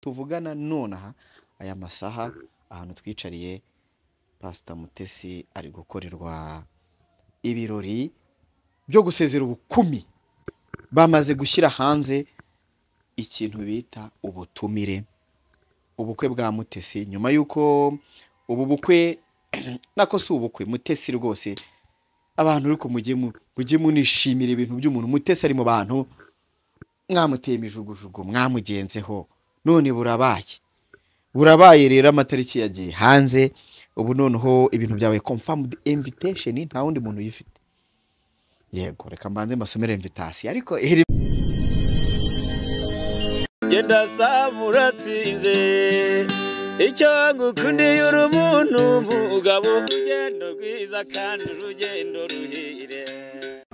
Tuvugana nonaha aya masaha, ahantu twicariye, Pasita Mutesi ari gukorerwa ibirori byo gusezera ubukumi. Bamaze gushyira hanze ikintu bita ubutumire, ubukwe bwa Mutesi. Nyuma y'uko ubu bukwe, nako si ubukwe, Mutesi rwose, abantu ariko mujye munishimira ibintu by'umuntu. Mutesi ari mu bantu mwamuteye imijugujugu, mwamugenzeho, none burabaye, burabaye rero. Amatariki yagiye hanze, ubu noneho ibintu byabaye confirmed. Invitation nta wundi muntu uyifite. Yego, reka mbanze mbasomere invitation, ariko iri Genda saba uratsinze. Icyo ngukundiye, uri umuntu mugabo, urugendo rwiza kandi urugendo ruhire.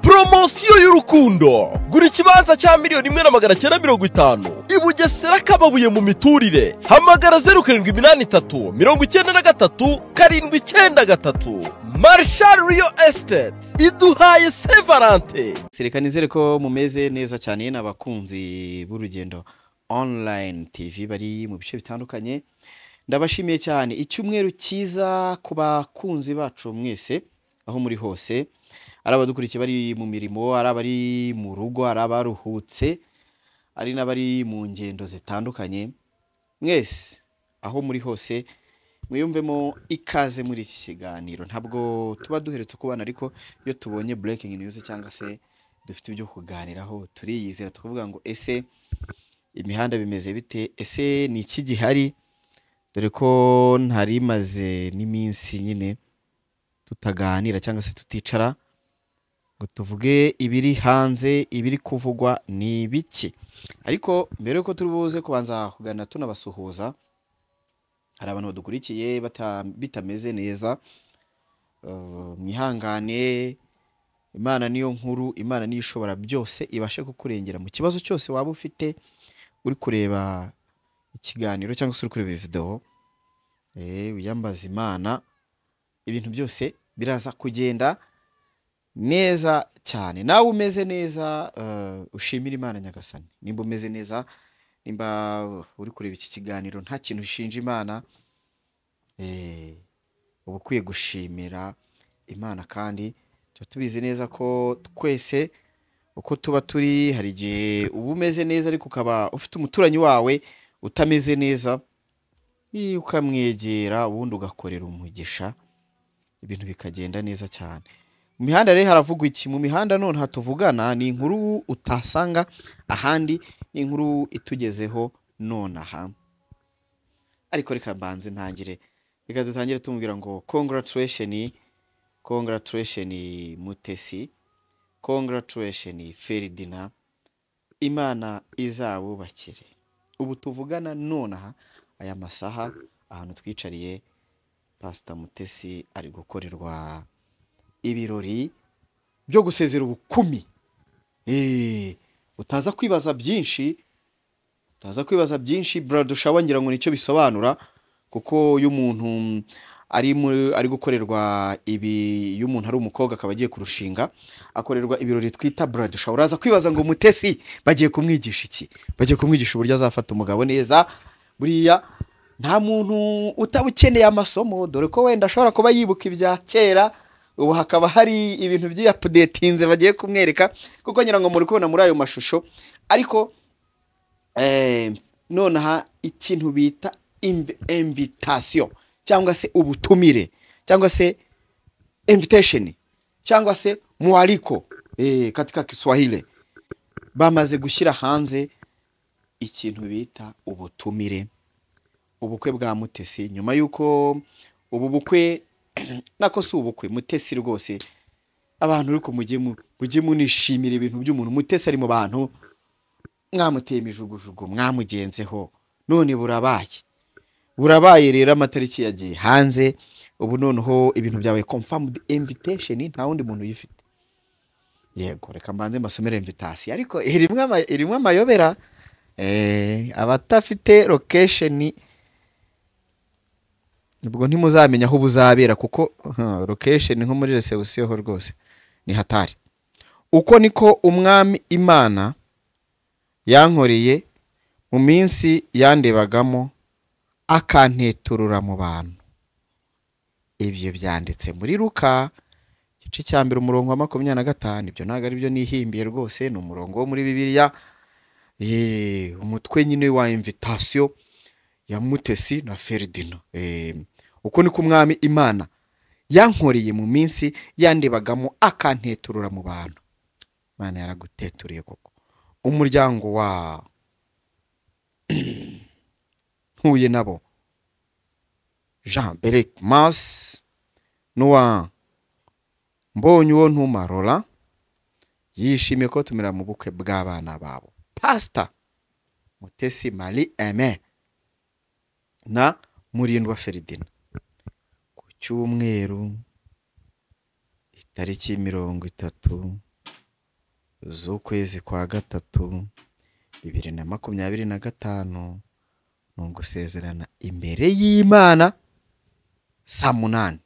Poromosiyo y'urukundo: gura ikibanza cya 1,950,000 i Bugesera, Kababuye mu miturire. Hamagara 0783 93 793. Marshal Real Estate iduhaye Saint Valentin. Reka nizere ko mumeze neza cyane n'abakunzi b'Urugendo Online TV bari mu bice bitandukanye. Ndabashimiye cyane. Icyumweru cyiza ku bakunzi bacu mwese aho muri hose, ari abadukurikiye bari mu mirimo, ari abari mu rugo, ari abaruhutse, ari n'abari mu ngendo zitandukanye, mwese aho muri hose mwiyumvemo ikaze muri iki kiganiro. Ntabwo tuba duheretse kubana, ariko iyo tubonye breaking news cyangwa se dufite ibyo kuganiraho, turiyizera tukavuga ngo: "Ese imihanda bimeze bite? Ese ni iki gihari?" Dore ko ntari maze n'iminsi nyine tutaganira cyangwa se tuticara ngo tuvuge ibiri hanze, ibiri kuvugwa ni ibiki. Ariko mbere yuko turi buze kubanza kuganira, tunabasuhuza, hari abantu badukurikiye bitameze neza. Mwihangane, Imana niyo nkuru, Imana niyo ishobora byose, ibashe kukurengera mu kibazo cyose waba ufite uri kureba ikiganiro cyangwa se uri kureba video. Wiyambaza Imana, ibintu byose biraza kugenda neza cyane. Nawe umeze neza, ushimire Imana Nyagasani. Nimba umeze neza, nimba uri kureba iki kiganiro nta kintu ushinja Imana, uba ukwiye gushimira Imana. Kandi tuba tubizi neza ko twese uko tuba turi, hari igihe uba umeze neza ariko ukaba ufite umuturanyi wawe utameze neza, ukamwegera ubundi ugakorera umugisha, ibintu bikagenda neza cyane. Mu mihanda rero haravugwa iki? Mu mihanda none hatuvugana ni inkuru utasanga ahandi, ni inkuru itugezeho nonaha. Ariko reka mbanze ntangire, reka dutangire tumubwira ngo congratulation, congratulation Mutesi, congratulation Feridina, Imana izabubakire. Ubu tuvugana nonaha aya masaha, ahantu twicariye, Pasita Mutesi ari gukorerwa ibirori byo gusezera ubukumi. Utaza kwibaza byinshi, utaza kwibaza byinshi. Bridal shower ngira ngo nicyo bisobanura, kuko iyo umuntu ari gukorerwa ibi, iyo umuntu ari umukobwa akaba agiye kurushinga, akorerwa ibirori twita bridal shower. Uraza kwibaza ngo Mutesi bagiye kumwigisha iki? Bagiye kumwigisha uburyo azafata umugabo neza. Buriya nta muntu utaba ukeneye amasomo, dore ko wenda ashobora kuba yibuka ibya kera, ubu hakaba hari ibintu byiyupdatinze bagiye kumwereka, kuko ngira ngo muri kubona muri ayo mashusho. Ariko nonaha ikintu bita invitation cyangwa se ubutumire cyangwa se invitation cyangwa se mwaliko katika Kiswahili, bamaze gushyira hanze ikintu bita ubutumire, ubukwe bwa Mutesi. Nyuma y'uko ubu bukwe, nako si ubukwe, Mutesi rwose, abantu ariko mujye munishimira ibintu by'umuntu. Mutesi ari mu bantu mwamuteye imijugujugu, mwamugenzeho, none burabaye, burabaye rero. Amatariki yagiye hanze, ubu noneho ibintu byabaye confirmed. Invitation nta wundi muntu uyifite. Yego, reka mbanze mbasomere invitation, ariko irimo amayobera. Abatafite location ubwo ntimuzamenya aho buzabera, kuko location nko muri reception ho rwose ni hatari. Uko niko Umwami Imana yankoreye. Mu minsi yandebagamo akanteturura mu bantu. Ibyo byanditse muri Luka igice cya 1 umurongo wa 25. Ibyo ntabwo ari byo nihimbiye rwose, ni umurongo wo muri Bibiliya. Umutwe nyine wa invitation ya Mutesi na Ferdinand. Uko niko Umwami Imana yankoreye mu minsi yandebagamo akanteturura mu bantu. Imana yaraguteturiye koko. Umuryango wa Ntuye nabo Jean Berek Mas n'uwa Mbonye uwo ntuma Roland yishimiye ko tumira mu bukwe bw'abana babo Pastor Mutesi Marie Aimé na Murindwa Ferdinand ku cyumweru itariki 30 z'ukwezi kwa 3 2025, ni ugusezerana imbere y'Imana saa 8.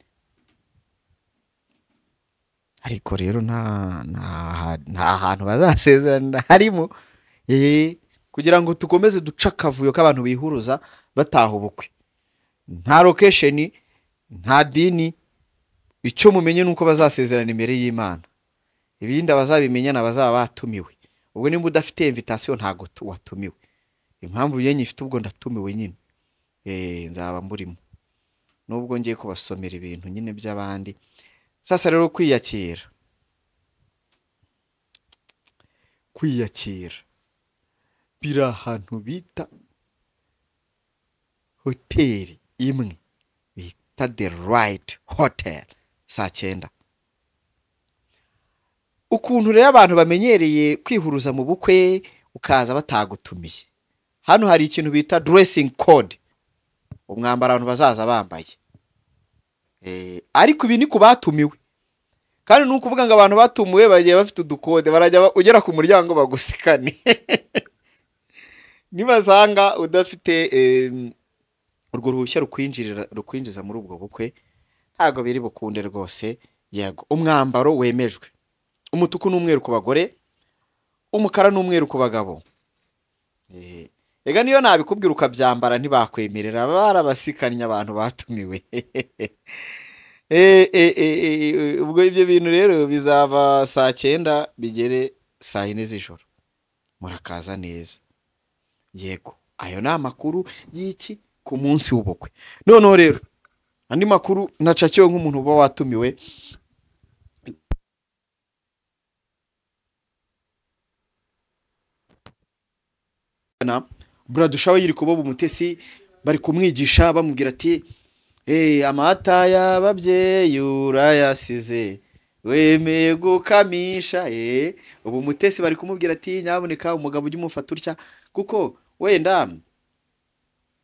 Ariko rero nta hantu bazasezerana harimo, kugira ngo tukomeze duce akavuyo k'abantu bihuruza bataha ubukwe. Nta location, nta dini, icyo mumenye nuko bazasezerana imbere y'Imana. Ibindi abazabimenya nabazaba batumiwe. Ubwo nimba udafite invitation ntago watumiwe. Impamvu yenye ifite ubwo ndatumiwe nyine. Nzaba mburimo. Nubwo ngiye kubasomera ibintu nyine by'abandi. Sasa rero kwiyakira. Kwiyakira biri ahantu bita hoteli imwe bita The Right Hotel saa 9. Ukuntu rero abantu bamenyereye kwihuruza mu bukwe ukaza batagutumiye. Hano hari ikintu bita dressing code, umwambaro abantu bazaza bambaye. Ariko ibi ni ku batumiwe. Kandi nuko uvuga ngo abantu batumiwe bagiye bafite udukode, barajya ugera ku muryango bagusikane. Nibasanga udafite urwo ruhushya rukwinjiza muri ubwo bukwe, ntago biri bukunde rwose. Yego, umwambaro wemejwe umutuku n'umweru ku bagore, umukara n'umweru ku bagabo. Ega niyo nabikubwira ukabyambara ntibakwemerera, barabasikanye abantu batumiwe. Ubwo ibyo bintu rero bizaba saa 9 bigere saa 4 z'ijoro. Murakaza neza. Yego, ayo ni amakuru y'iki ku munsi w'ubukwe. Noneho rero andi makuru nacakiwe nk'umuntu uba watumiwe. Buradushawe yiri kuboba Umutesi, bari kumwigisha bamubwira ati amata y'ababyeyi urayasize wemeye gukamisha. Ubu Mutesi bari kumubwira ati nyaboneka umugabo ujye umufata utya, kuko wenda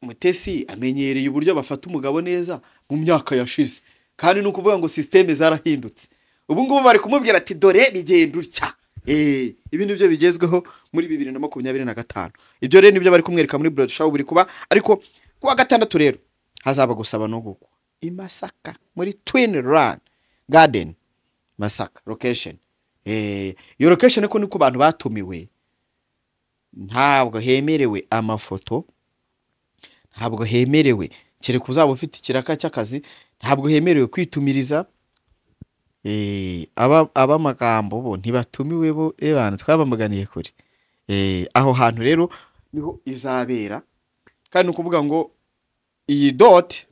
Mutesi amenyereye uburyo bafata umugabo neza mu myaka yashize, kandi nukuvuga ngo systeme zarahindutse. Ubu ngubu bari kumubwira ati dore bigenda utya. Ibi nibyo bigezweho muri 2025. Ibyo rero nibyo bari kumwereka muri Buradushawe buri kuba. Ariko kuwa gatandatu rero hazaba gusaba no gukwa i Masaka muri Twin Run Garden Masaka location. Iyo location ko niko bantu batumiwe, ntabwo hemerewe amafoto, ntabwo hemerewe kereka uzaba ufite ikiraka cy'akazi, ntabwo hemerewe kwitumiriza. Abamagambo bo ntibatumiwe bo, ebana twabamaganiye kure. Aho hantu rero niho izabera. Kandi ukuvuga ngo iyi dot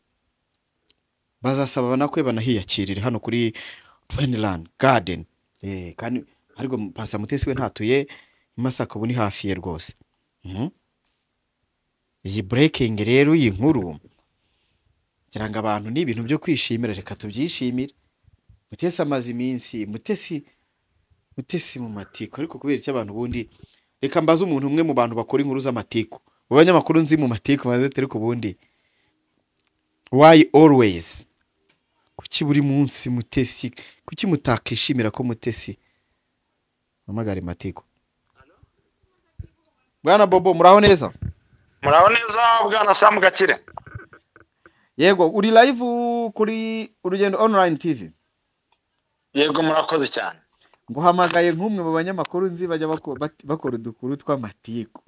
bazasaba banakwe banahiyakirire hano kuri Twinland Garden. Kandi ariko Pastor Mutesi we ntatuye Masaka, ubu ni hafi ye rwose. Iyi breaking rero iyi nkuru kiranga abantu ni ibintu byo kwishimira, reka tubyishimire. Mutesi amaze iminsi Mutesi mu matiko, ariko kubera icyo abantu bundi reka mbaze umuntu umwe mu bantu bakora inkuru z'amatiko, mu banyamakuru nzi mu matiko maze turi ku bundi, why always, kuki buri munsi Mutesi, kuki mutakishimira ko Mutesi amagare matiko? Bwana Bobo, muraho neza? Muraho neza bwana Sam Gakire. Yego, uri live kuri Urugendo Online TV. Yego, murakoze cyane. Nguhamagaye nk'umwe mu banyamakuru nzi bajya bakora udukuru tw'amatiku.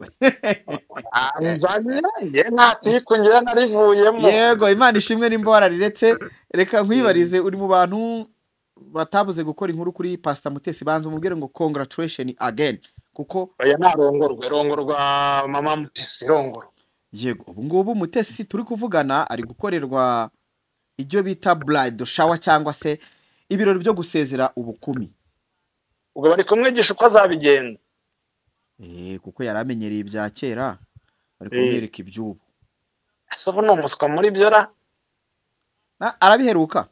Nzanye nge nta tiku ngira narivuyemo. Yego, Imana ishimwe nimba warariretse. Reka nkwibarize, uri mu bantu batabuze gukora inkuru kuri Pastor Mutesi, banza umubwire ngo congratulation again, kuko oya narongorwe, rongorwa mama Mutesi, rongorwa. Yego, ubu ngubu Mutesi turi kuvugana ari gukorerwa ibyo bita bride shower cyangwa se ibirori byo gusezera ubukumi. Ubwo bari kumwigisha uko azabigenza. Kuko yari amenyereye ibya kera, bari kumwereka iby'ubu. Ese ubu ni umuswa muri byo ra? Arabiheruka.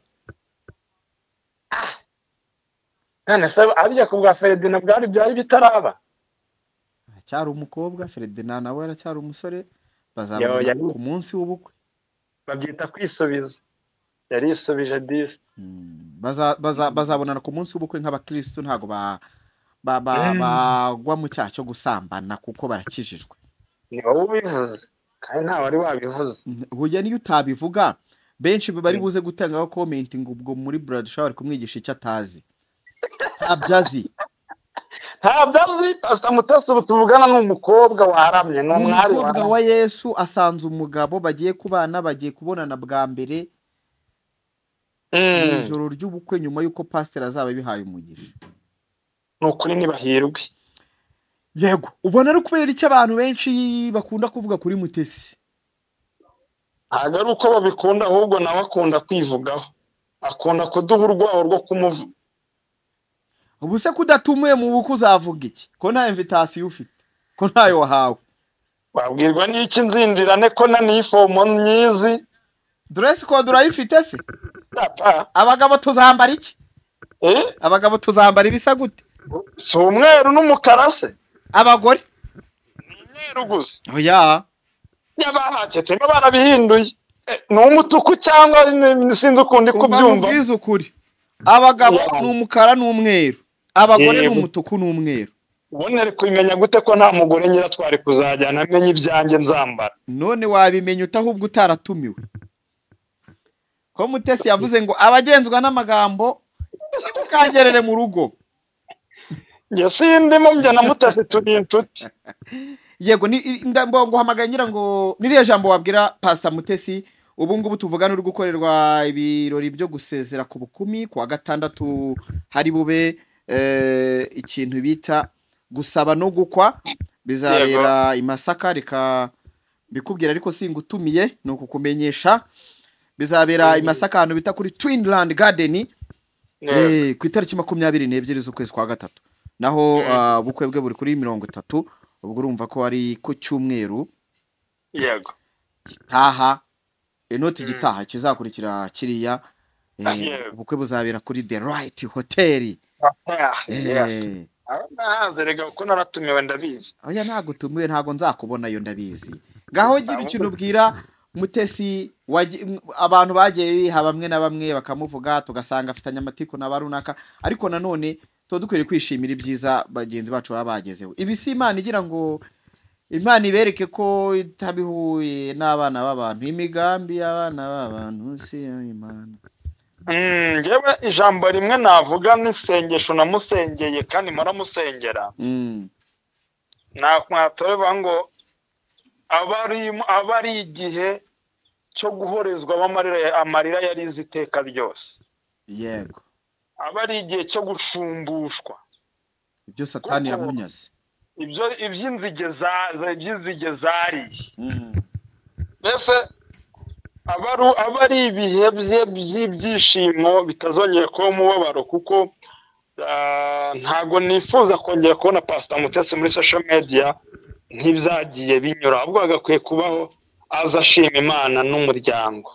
None se arya ku bwa Ferdinand bwari byari bitaraba? Aracyari umukobwa, Ferdinand nawe aracyari umusore, bazabona ku munsi w'ubukwe. Babyita kwisubiza. Yarisubije dive. Bazabonana ku munsi w'ubukwe nk'abakristo, ntago bagwa mu cyaha cyo gusambana kuko barakijijwe. Ni wowe ubivuze kandi nta wari wabivuze. Burya niyo utabivuga benshi bari buze gutangaho comment ngo ubwo muri bride shower kumwigisha icyo atazi. Ntabyazi. Ntabyazi. Pastor Mutesi ubu tuvugana ni umukobwa waramye, ni umwari umukobwa wa Yesu, asanze umugabo bagiye kubana, bagiye kubonana bwa mbere mu ijoro ry'ubukwe nyuma y'uko pastor azaba bihaye umugisha. Ni ukuri nibahirwe. Yego, ubona ari kubera icyo abantu benshi bakunda kuvuga kuri Mutesi. Ntabwo ari uko babikunda, ahubwo nawe akunda kwivugaho, akunda kuduha urwaho rwo kumuvuga. Ubu se kudatumiwe mu bukwe uzavuga iki? Ko nta invitation ufite, ko ntayo wahawe? Wabwirwa n'iki nzindirane ko na nifomo myizi? Dress code urayifite se? Abagabo tuzambara iki? Abagabo tuzambara ibisa gute? Si umweru n'umukara se? Abagore ni imyeru gusa. Oya, yabahaketse barabihinduye. Ni umutuku cyangwa sinzi ukundi kubyumva. Ubwiza ukuri. Abagabo ni umukara n'umweru, abagore ni umutuku n'umweru. Ubone ari kubimenya gute ko nta mugore nyira twari kuzajyana amenye ibyanjye nzambara? None wabimenya utahubwo utaratumiwe. Ko Mutesi yavuze ngo abagenzwa n'amagambo ntimukangerere mu rugo. Njye sindimo, njye na Mutesi turi inshuti. Yego, nguhamagaye ngira ngo niriya jambo wabwira Pastor Mutesi ubu ngubu tuvugana uri gukorerwa ibirori byo gusezera ku bukumi kuwa gatandatu, hari bube ikintu bita gusaba no gukwa, bizabera i Masaka. Reka bikubwira ariko singutumiye, ni ukukumenyesha. Bizabera i Masaka ahantu bita kuri Twinland Garden ku itariki 22 z'ukwezi kwa gatatu. Naho ubukwe bwe buri kuri 30, ubwo urumva ko ari ku cyumweru. Yego. Gitaha, inoti gitaha kizakurikira kiriya. Ubukwe buzabera kuri The Right Hotel. Aho rega uko naratumiwe ndabizi. Oya ntago utumiwe, ntago nzakubona yo ndabizi. Ngaho gira ikintu ubwira Mutesi, abantu bagiye biha bamwe na bamwe bakamuvuga tugasanga afitanye amatiku na barunaka, ariko nanone tuba dukwiriye kwishimira ibyiza bagenzi bacu baba bagezeho. Ibi si Imana igira ngo Imana ibereke ko itabihuye n'abana b'abantu, imigambi y'abana b'abantu si Imana. Njyewe ijambo rimwe navuga n'isengesho namusengeye kandi muramusengera. Nakwatore ngo aba ari igihe cyo guhorezwa amarira yarize iteka ryose. Yego. Aba ari igihe cyo gushumbushwa ibyo Satani yamunyaze, ibyo iby'inzige zariye. Mbese aba ari ibihe bye by'ibyishimo bitazongera kuba umubabaro, kuko ntago nifuza kongera kubona Pastor Mutesi muri social media nk'ibyagiye binyura, ahubwo agakwiye kubaho aza ashima Imana n'umuryango.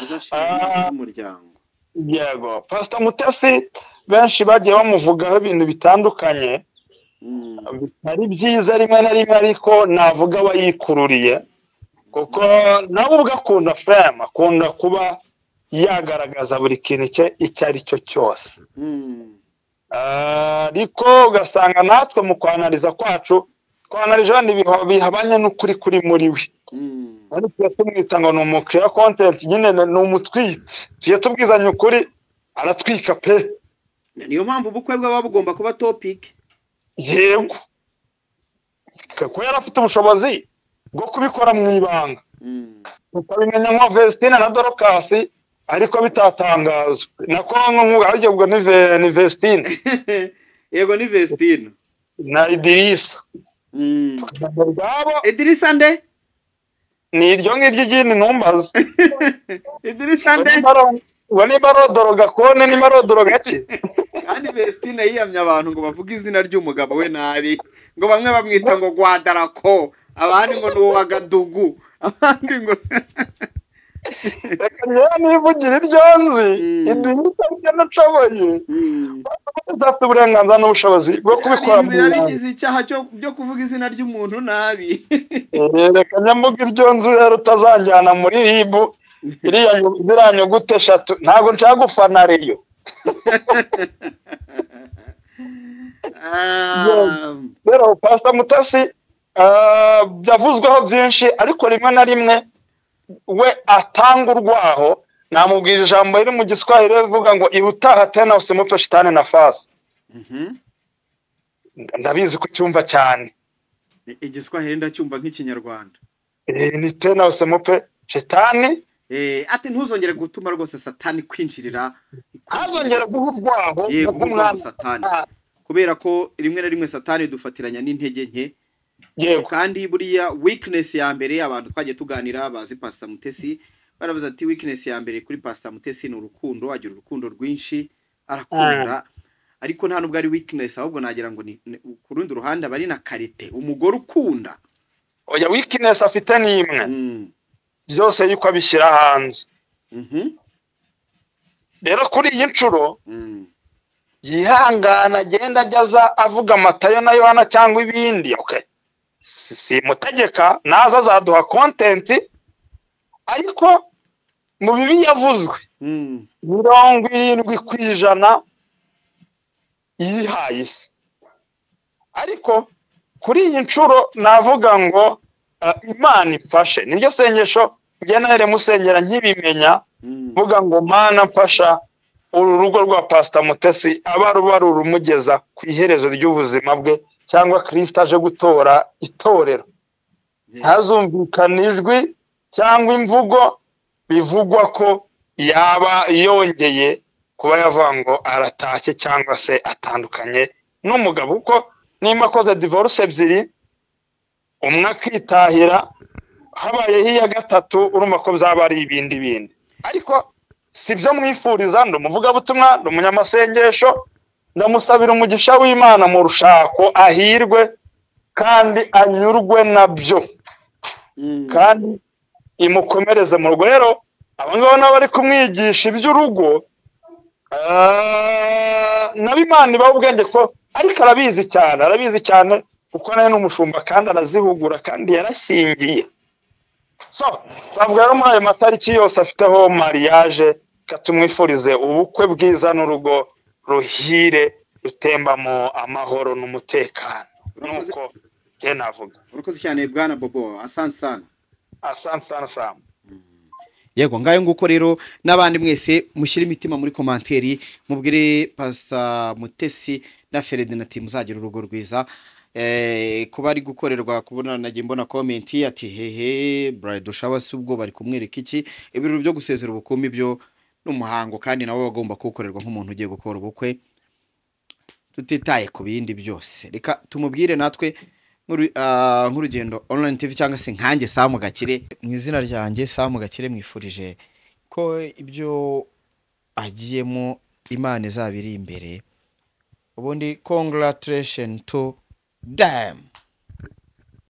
Azashima n'umuryango. Yego, Pastor Mutesi benshi bagiye bamuvugaho ibintu bitandukanye bitari byiza rimwe na rimwe, ariko navuga aba yikururiye, kuko nawe ubwo akunda fame, akunda kuba yagaragaza buri kintu cye icyo ari cyo cyose. Ariko ugasanga natwe mu kwanariza kwacu twanarije wenda bihabanye n'ukuri kuri muri we. Ariko tujya tumwita ngo ni umukiriya content, nyine ni umutwitsi, tujya tubwizanya ukuri, aratwika pe. Niyo mpamvu ubukwe bwaba bugomba kuba topic. Yego, kuko yari afite ubushobozi bwo kubikora mu ibanga, tukabimenya nka Vestine na Dorcas, ariko bitatangazwa nako nk'ubwo ubwo ni Vestine. Yego, ni Vestine na Idirisa. Idirisa nde? Ni iryo ngiryo igini ntumbaze. Idirisa nde? Ngo niba arodoroga kone, niba arodoroga ki? Kandi Vestine yiyamye abantu ngo bavuge izina ry'umugabo we nabi, ngo bamwe bamwita ngo Gwadarako, abandi ngo ni uwagadugu, abandi ngo Reka njyewe nivugira iryo nzi. Idirisa ryo nashoboye, afite uburenganzira n'ubushobozi bwo kubikora mu ibanga. Bigize icyaha cyo kuvuga izina ry'umuntu nabi. Reka nyamuga iryo nzi rero, utazanjyana muri RIB. Iriya nyuguti eshatu ntabwo nshaka gufana reyo. Rero Pastor Mutesi byavuzweho byinshi, ariko rimwe na rimwe we atanga urwaho. Namubwira ijambo riri mu Giswahili rivuga ngo ibutaha tena usimupe shitani nafasi. Ndabizi ko cyumva cyane. Igiswahili ndacyumva nk'Ikinyarwanda. Ni tena usimupe shitani. Ati ntuzongere gutuma rwose Satani kwinjirira, ntazongere guha urwaho umwana Satani, kubera ko rimwe na rimwe Satani dufatiranya n'intege nke. Yego. Kandi buriya weakness ya mbere, abantu twagiye tuganira bazi Pastor Mutesi baravuze ati weakness ya mbere kuri Pastor Mutesi ni urukundo, agira urukundo rwinshi, arakunda, ariko nta nubwo ari weakness, ahubwo nagira ngo ni ku rundi ruhande abari na karite, umugore ukunda. Oya, weakness afite ni imwe, byose yuko abishyira hanze. Rero kuri iyi nshuro yihangana, agenda ajyaza avuga Matayo na Yohana cyangwa ibindi. Okay, simutegeka, naza azaduha content, ariko mu bibi yavuzwe 70% yihaye isi. Ariko kuri iyi nshuro navuga ngo Imana imfashe, niryo sengesho njye nahere musengera nkibimenya, mvuga ngo Mana mfasha uru rugo rwa Pastor Mutesi aba ruba rurumugeza ku iherezo ry'ubuzima bwe, cyangwa Kristo aje gutora itorero, ntazumvikane ijwi cyangwa imvugo bivugwa ko yaba yongeye kuba yavuga ngo aratashye cyangwa se atandukanye n'umugabo, kuko nimba akoze divorce ebyiri, umwe akitahira, habayeho iya gatatu, urumva ko byaba ari ibindi bindi. Ariko si byo mwifuriza, ndi umuvugabutumwa, ndi umunyamasengesho, ndamusabira umugisha w'Imana mu rushako, ahirwe kandi anyurwe nabyo, kandi imukomereze mu rugo. Rero aba ngaba nabo bari kumwigisha iby'urugo, nabo Imana ibaha ubwenge ko, ariko arabizi cyane, arabizi cyane, kuko nawe ni umushumba kandi arazihugura kandi yarashyingiye. So twavuga rero muri ayo matariki yose afiteho mariage, katumwifurize ubukwe bwiza n'urugo ruhire rutembamo amahoro n'umutekano. Nuko njye navuga. Urakoze cyane bwana Bobo, asante sana. Asante sana Sam. Yego, ngayo nguko rero n'abandi mwese mushyire imitima muri komanteri, mubwire Pastor Mutesi na Ferdinand ati muzagira urugo rwiza. Kuba ari gukorerwa kubona nagiye mbona comment ati hehe bride shower si ubwo bari kumwereka iki, ibirori byo gusezera ubukumi byo n'umuhango, kandi nabo bagomba kuwukorerwa nk'umuntu ugiye gukora ubukwe, tutitaye ku bindi byose. Reka tumubwire natwe nk'urugendo online TV cyangwa se nkanjye Sam Gakire, mu izina ryanjye Sam Gakire, mwifurije ko ibyo agiyemo Imana izaba iri imbere. Ubundi congratulations to them.